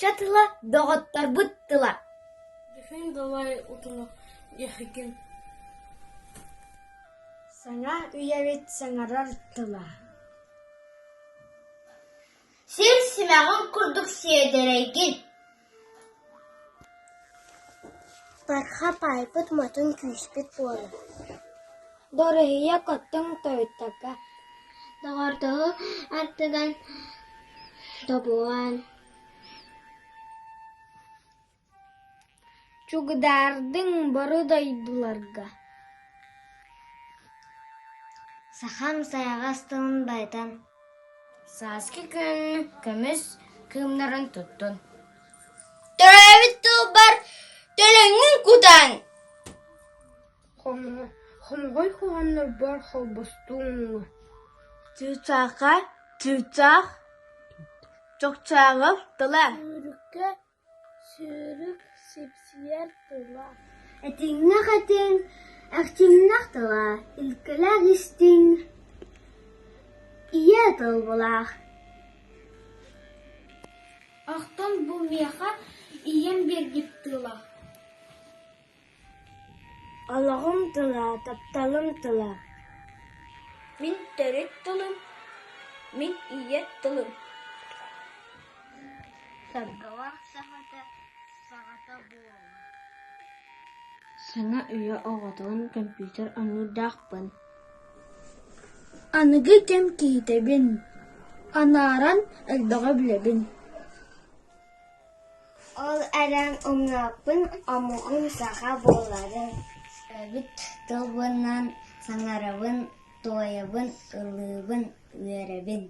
Нуучча тыла доҕотторбут тыла. Дьүһүн далай утумах иэхигин Саҥа үйэбит саҥарар тыла. Сир симэҕин курдук сиэдэрэйгин Барҕа баайбыт модун күүспүт буолар Дуоруйа көттүҥ тойтарга Доҕордоһуу ардыгар тобулан Чугдаардыҥ бары дойдуларга Сахам сайаҕас тылын байытан Сааскы күн көмүс кыымнарын туттун Төрөөбүт тылбар төлөҥҥүн кутан Хомоҕой хоһооннорбор холбостуҥ Чыычаахха чыычаах, чохчоогоп тыла Сүүрүккэ сүүрүк сипсийэр тыла Этиҥнэх этиҥ, эрчимнэх тыла, илгэлээх истиҥ, ийэ тылбылаах Оттон бу миэхэ ийэм биэрбит тыла Олоҕум тыла, тапталым тыла Мин төрүт тылым, мин ийэ тылым Саргылаах саҥата саҕата буолар Саҥа үйэ оҕотун компьютер оонньуурдаахпын Аныгы кэм киһитэбин, анааран элбэҕи билэбин Ол эрэн умнубаппын омугум саха буоларын Төрөөбүт тылбынан саҥарабын, туойабын, ыллыыбын, үөрэбин.